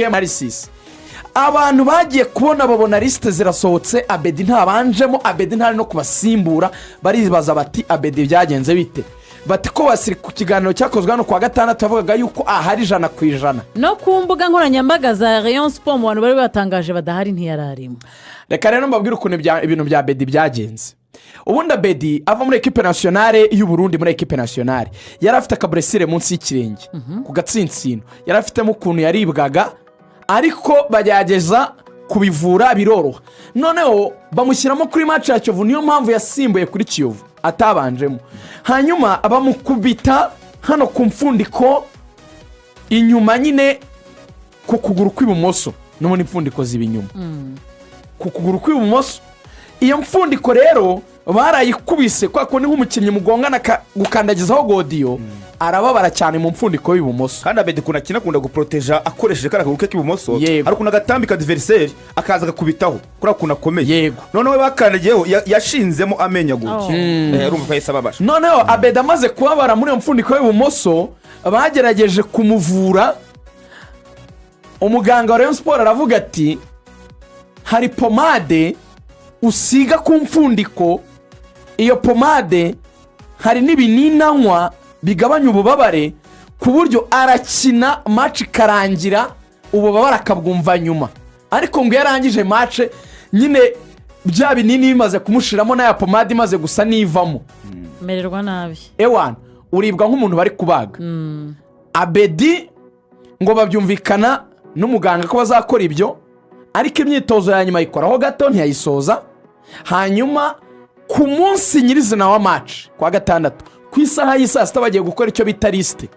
Analysis, abantu bagiye kubona babona liste zirasohotse, Abedi ntabanjemo, Abedi ntari no kubasimbura. Baribaza bati: "Abedi byagenze bite?" Bati ko Wasili ku kiganiro cyakozwe hano kuwa gatandatu yavugaga yuko ahari 100%. No ku mbuga nkoranyambaga za Rayon Sports, mu bantu bari batangaje badahari, ntiyari arimo. Reka rero mbabwire ukuntu ibintu bya Abedi byagenze. Ubundi Abedi ava muri équipe nationale y'u Burundi, muri équipe nationale yari afite aka blessure munsi y'ikirenge ku gatsinsino, yari afitemo ukuntu yaribwaga, ariko bagerageza kubivura biroroha. Noneho bamushyiramo kuri match ya Kiyovu, niyo mpamvu yasimbuye kuri Kiyovu atabanjemo. Hanyuma bamukubita hano ku mfundiko inyuma nyine ku kuguru kw'ibumoso, n'ubundi impfundiko ziba inyuma ku kuguru kw'ibumoso. Iyo mfundiko rero barayikubise kwa kundi nk'umukinnyi mugongana gukandagizaho godiyo, arababara cyane mu mfundiko y'ibumoso. Kandi Abedi ukuntu akina, akunda guporoteja akoresheje kariya kaguru ke k'ibumoso. Hari ukuntu agatambika adversaire akaza agakubitaho kuriya kuntu akomeye. Noneho bakandagiyeho yashinzemo amenyo gutya. Oh. Urumva ko yahise ababara. Noneho Abedi amaze kubabara muri iyo mfundiko y'ibumoso, bagerageje kumuvura. Umuganga wa Rayon Sports aravuga ati: "Hari pomade usiga ku mfundiko, iyo pomade hari n'ibinini anywa bigabanya ububabare, ku buryo arakina match ikarangira, ububabare akabwumva nyuma." Ariko ngo iyo arangije match nyine, bya binini bimaze kumushiramo n'aya pomade imaze gusa n'ivamo, mererwa nabi. Ewana, uribwa nk'umuntu bari kubaga. Abedi ngo babyumvikana n'umuganga ko bazakora ibyo, ariko imyitozo ya nyuma ayikoraho gato, ntiyayisoza. Hanyuma ku munsi nyirizina wa match kuwa gatandatu, ku isaha y'i saa 6, bagiye gukora icyo bita liste,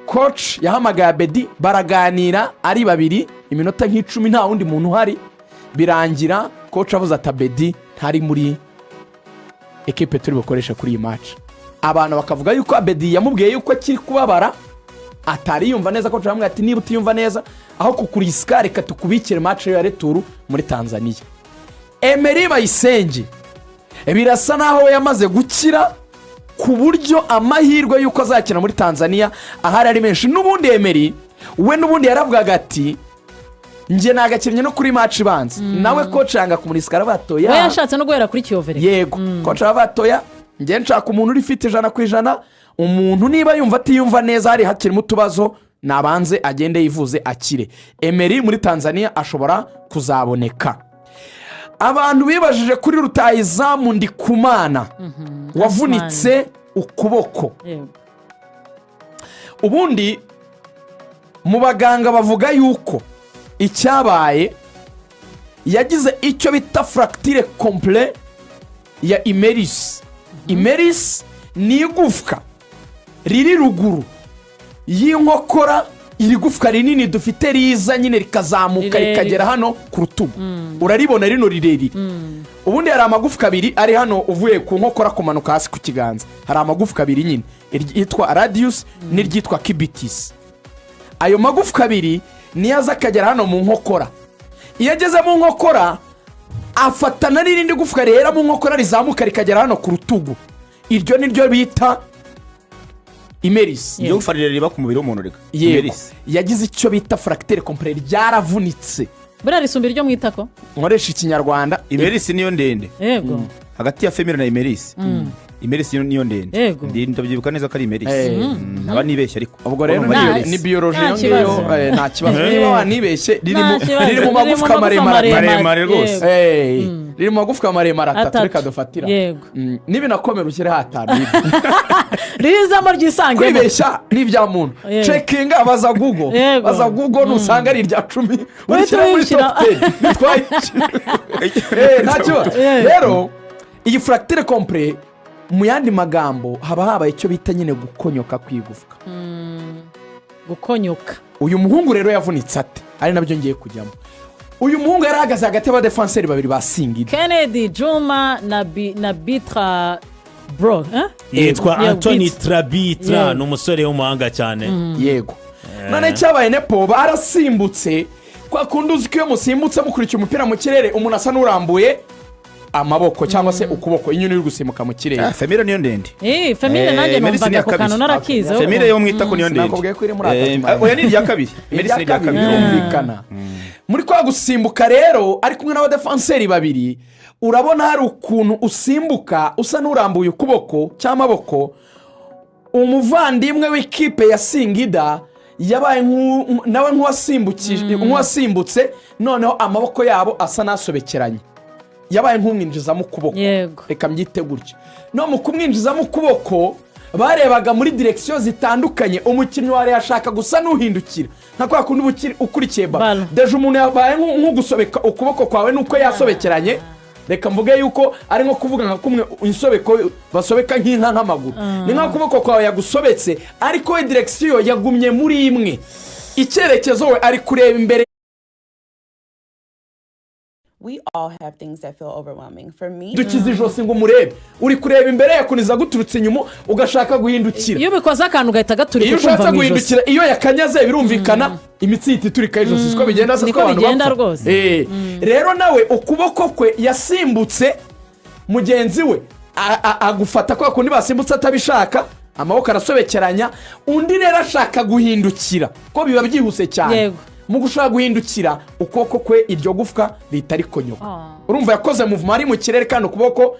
coach yahamagaye Abedi baraganira ari babiri iminota nk'10, nta wundi muntu uhari. Birangira coach avuze ati: "Abedi ntari muri équipe turi bukoreshe kuri iyi match." Abantu bakavuga yuko Abedi yamubwiye yuko akiri kubabara, atari yumva neza. Coach aramubwira ati: "Niba utiyumva neza, aho kukurisika, reka tukubikire match ya retour muri Tanzania." Emery Bayisenge birasa naho we yamaze gukira, ku buryo amahirwe y'uko azakina muri Tanzania ahari ari menshi. N'ubundi Emery we n'ubundi yaravugaga ati: "Njye nagakinnye no kuri match ibanza." Nawe coach yanga kumurisika, arabatoya. We yashatse no guhera kuri Kiyovu reka. Yego, coach arabatoya: "Njye nshaka umuntu uri fit 100%. Umuntu niba yumva atiyumva neza, hari hakirimo utubazo, nabanze agende yivuze akire." Emery muri Tanzania ashobora kuzaboneka. Abantu bibajije kuri rutayizamu Ndikumana wavunitse ukuboko. Ubundi mu baganga bavuga yuko icyabaye, yagize icyo bita fracture complète ya humérus. Humérus ni igufwa riri ruguru y'inkokora, iri gufwa rinini dufite riza nyine rikazamuka Rirerire. rikagera hano ku rutugu. Uraribona rino rirerire. Ubundi hari amagufwa abiri ari hano, uvuye ku nkokora kumanuka hasi ku kiganza, hari amagufwa abiri nyine, iryitwa radius n'iryitwa cubitus. Ayo magufwa abiri niyo aza akagera hano mu nkokora. Iyo ageze mu nkokora, afatana n'irindi gufwa rihera mu nkokora rizamuka rikagera hano ku rutugu. Iryo ni ryo bita humérus. Iryo gufa rirerire riba ku mubiri w'umuntu reka. Yego. Humérus. Yagize icyo bita fracture complète, ryaravunitse. Buriya risumba iryo mu itako. Nkoresha Ikinyarwanda. Humérus niyo ndende. Hagati ya fémur na humérus, humérus niyo ndende. Ndabyibuka neza ko ari humérus. Ntaba nibeshye ariko. Ubwo rero Urumva ari humérus. Ni biologie Nta iyo ngiyo. kibazo. Nta kibazo niba wanibeshye, Nta kibazo. riri mu magufwa maremare. Maremare rwose. Riri mu magufwa maremare atatu. Atatu. Reka dufatira. Nibinakomera ushyireho atanu. Rizamo ryisangemo. Kwibeshya ni ibya muntu. Checkinga, baza Google. Baza Google, nusanga ari irya 10 urishyira muri uyishyira. top 10, bitwaye iki? Nta kibazo. Rero iyi fracture complète, mu yandi magambo, haba habaye icyo bita nyine gukonyoka kw'igufwa. Gukonyoka. Uyu muhungu rero yavunitse ate? Ari nabyo ngiye kujyamo. Uyu muhungu yari ahagaze hagati y'abadefanseri babiri ba Singida. Kennedy Juma na Bitra bro, eh? Yitwa Anthony Bitra. Trabitra. Yego. Ni umusore w'umuhanga cyane. Yego. None icyabaye, nepo barasimbutse kwa kundi uzi ko iyo musimbutse mukurikiye umupira mu kirere, umuntu asa n'urambuye Amaboko cyangwa se ukuboko, inyoni uri gusimbuka mu kirere. Ah, fémur niyo ndende. Eh, fémur nanjye Humérus ni numvaga iya ako kantu kabiri. narakizeho. Fémur yo mu itako niyo ndende. Sinakubwiye ko iri muri atatu. Oya, ni irya kabiri. Humérus ni irya kabiri. Birumvikana, muri kwa gusimbuka rero ari kumwe n'abadefanseri babiri, urabona hari ukuntu usimbuka usa n'urambuye ukuboko cyangwa amaboko. Umuvandimwe w'ikipe ya Singida yabaye nawe nk'uwasimbutse, noneho amaboko yabo asa n'asobekeranye, yabaye nk'umwinjizamo ukuboko. Reka mbyite gutyo. No mu kumwinjizamo ukuboko, barebaga muri direction zitandukanye. Umukinnyi wa ashaka gusa n'uhindukira, nka kwa kundi uba ukurikiye ballon. Ballon. Déjà umuntu yabaye nk'ugusobeka ukuboko kwawe nuko yasobekeranye. Reka mvuge yuko ari nko kuvuga nka kumwe insobeko basobeka nk'inka, nk'amaguru, ni nka ukuboko kwawe yagusobetse, ariko we direction yagumye muri imwe, icyerekezo we ari kureba imbere. We all have things that feel overwhelming. For me, Dukize ijosi ngo umurebe, uri kureba imbere, yakuniza guturutse inyuma, ugashaka guhindukira. Iyo ubikoze akantu gahita gaturika, Iyo ukumva ushatse mu ijosi. guhindukira, iyo yakanyaze, birumvikana imitsi ihita iturika ijosi. Siko bigenda se? Niko Siko abantu bigenda bapfa? rwose. Rero nawe ukuboko kwe yasimbutse, mugenzi we agufata kwa kundi basimbutse atabishaka, amaboko arasobekeranya. Undi rero ashaka guhindukira, ko biba byihuse cyane. Mu gushaka guhindukira, ukuboko kwe iryo gufwa rihita rikonyoka. Urumva yakoze mouvement ari mu kirere, kandi ukuboko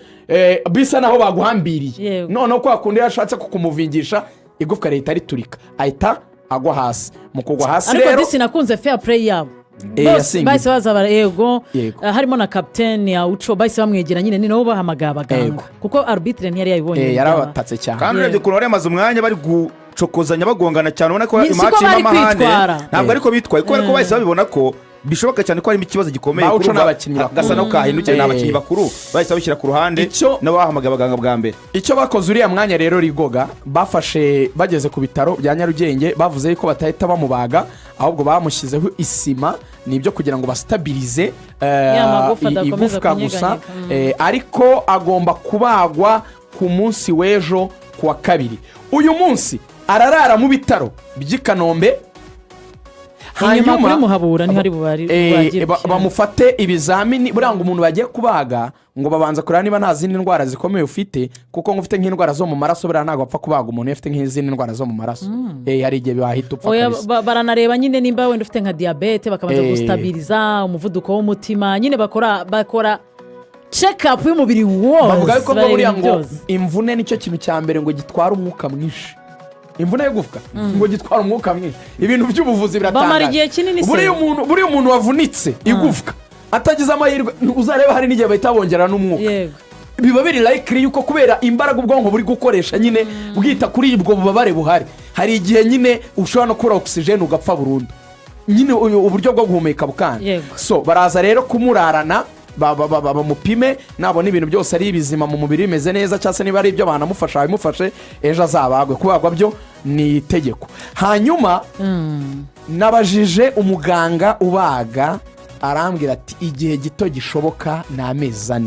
bisa naho baguhambiriye. Noneho kwa kundi yashatse kukumuvingisha, igufwa rihita riturika, ahita agwa hasi. Mu kugwa hasi Ariko rero disi nakunze fair play yabo. Bose Yasingiye. bahise baza yego. Yego. Harimo na kapiteni ya Uco, bahise bamwegera nyine, ni nabo bahamagaye abaganga kuko arbitre ntiyari yabibonye. Yarabatatse cyane. Kandi urebye ukuntu bari bamaze umwanya bari gucokozanya, bagongana cyane, ubona ko Ni siko imatch bari irimo amahane. kwitwara. Ntabwo ariko bitwaye, kubera ko bahise babibona ko bishoboka cyane ko harimo ikibazo gikomeye. Ba Uco Kurumva ni abakinnyi bakuru. Gasa naho kahindukiye, ni abakinnyi bakuru, bahise babishyira ku ruhande n'abahamagaye abaganga bwa mbere. Icyo bakoze uriya mwanya rero, rigoga bafashe bageze ku bitaro bya Nyarugenge, bavuze yuko batahita bamubaga, ahubwo bamushyizeho isima, ni ibyo kugira ngo basitabilize Ya magufa adakomeza igufwa gusa. kunyeganyega. Ariko agomba kubagwa ku munsi w'ejo ku wa kabiri. Uyu munsi ararara mu bitaro by'i Kanombe. Inyuma kuri Muhabura niho ari bubagirwe. Bamufate ibizamini. Buriya ngo umuntu bagiye kubaga, ngo babanza kureba niba nta zindi ndwara zikomeye ufite, kuko ngo ufite nk'indwara zo mu maraso, buriya ntabwo bapfa kubaga umuntu iyo afite nk'izindi ndwara zo mu maraso. Hari igihe wahita upfa Oya, kabisa. baranareba nyine nimba wenda ufite nka diyabete, bakabanza gustabiriza umuvuduko w'umutima nyine, bakora check-up y'umubiri wose. Bavuga yuko ngo Bareba buriya ibintu ngo byose. imvune nicyo kintu cya mbere ngo gitwara umwuka mwinshi. Imvune y'igufwa ngo gitwara umwuka mwinshi. Ibintu by'ubuvuzi biratangaje. Bamara igihe kinini se. Buriya umuntu wavunitse igufwa atagize amahirwe, uzareba hari n'igihe bahita bongera n'umwuka. Biba biri likely yuko kubera imbaraga ubwonko buri gukoresha nyine bwita kuri ubwo bubabare buhari, hari igihe nyine ushobora no kubura oxygène ugapfa burundu nyine, uburyo bwo guhumeka bukanga. So baraza rero kumurarana, bamupime, nabona ibintu byose ari bizima mu mubiri, bimeze neza, cyangwa se niba ari ibyo banamufasha babimufashe, ejo azabagwe. Kubagwa byo ni itegeko. Hanyuma nabajije umuganga ubaga, arambwira ati igihe gito gishoboka ni amezi 4.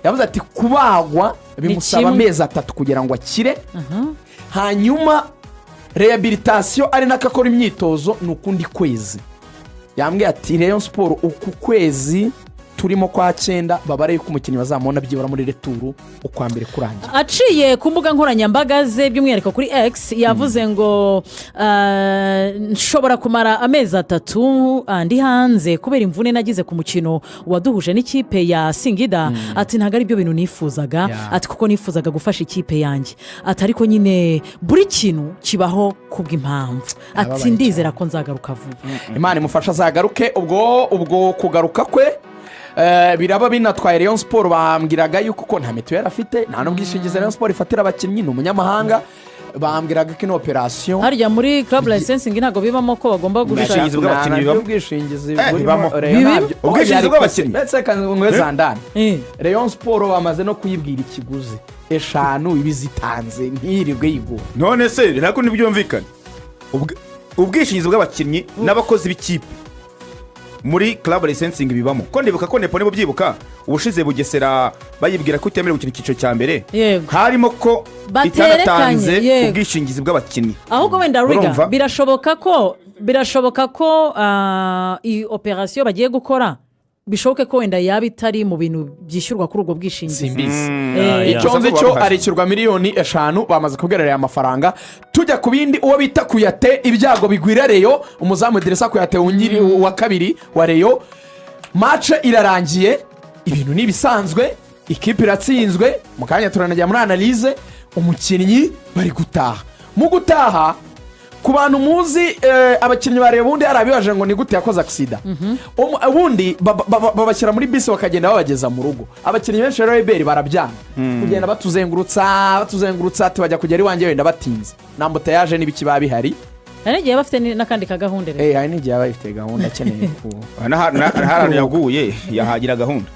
Yavuze ati kubagwa bimusaba Kimwe. amezi 3 kugira ngo akire, hanyuma rehabilitation, ari nako akora imyitozo, ni ukundi kwezi. Yambwiye ati Rayon Sports uku kwezi turimo kwa cyenda, babare yuko umukinnyi bazamubona byibura muri retour ukwa mbere kurangira. Aciye ku mbuga nkoranyambaga ze, by'umwihariko kuri X, yavuze ngo nshobora kumara amezi 3 ndi hanze kubera imvune nagize ku mukino waduhuje n'ikipe ya Singida. Ati ntabwo ari byo bintu nifuzaga. Ati kuko nifuzaga gufasha ikipe yanjye. Ati ariko nyine buri kintu kibaho kubw'impamvu. Ati Arababaye. ndizera ko nzagaruka vuba. Imana imufasha azagaruke. Ubwo kugaruka kwe biraba binatwaye Rayon Sports. Bambwiraga yuko ko nta mituweli afite, nta n'ubwishingizi Rayon Sports ifatira abakinnyi, ni umunyamahanga. Bambwiraga ko ino operation Harya muri club licensing ntabwo bibamo ko bagomba gushaka? Ubwishingizi bw'abakinnyi Nta bibamo. ubwishingizi Eh, burimo. bibamo. Rayon Bibimo? Ubwishingizi Oya, ariko bw'abakinnyi. ndetse ngwe zandane. Rayon Sports bamaze no kuyibwira ikiguzi, eshanu iba izitanze, ntiyirirwe yigura. None se ntabwo ntibyumvikane? Ubwishingizi bw'abakinnyi n'abakozi b'ikipe muri club licensing bibamo. Ko ndibuka ko nepo, niba ubyibuka, ubushize Bugesera bayibwira ko itemerewe gukina icyiciro cya mbere, harimo ko Baterekanye, itanatanze ubwishingizi bw'abakinnyi. Ahubwo wenda riga Urumva? birashoboka ko iyi operation bagiye gukora Bishoboke ko wenda yaba itari mu bintu byishyurwa kuri ubwo bwishingizi. Simbizi. Yeah. Icyo nzi Gusa cyo, buba buhari. arishyurwa miliyoni 5, bamaze kubwira aya mafaranga. Tujya ku bindi, uwo bita Kuyate, ibyago bigwira Rayon. Umuzamu Drissa Kuyate wungiri wa kabiri wa Rayon, match irarangiye, ibintu ni ibisanzwe, ikipe iratsinzwe. Mu kanya turanajya muri analyse. Umukinnyi bari gutaha, mu gutaha, ku bantu muzi abakinnyi ba Rayon, ubundi hari abibaje ngo ni gute yakoze accident. Ubundi babashyira muri bisi bakagenda babageza mu rugo. Abakinnyi benshi rero eberi barabyanga kugenda batuzengurutsa, batuzengurutsa, ati bajya kugera iwanjye wenda batinze na embouteillage n'ibiki biba bihari. Hari n'igihe baba bafite n'akandi kagahunda rero. Hari n'igihe aba yifite gahunda akeneye ku N'ahantu yaguye yahagira gahunda.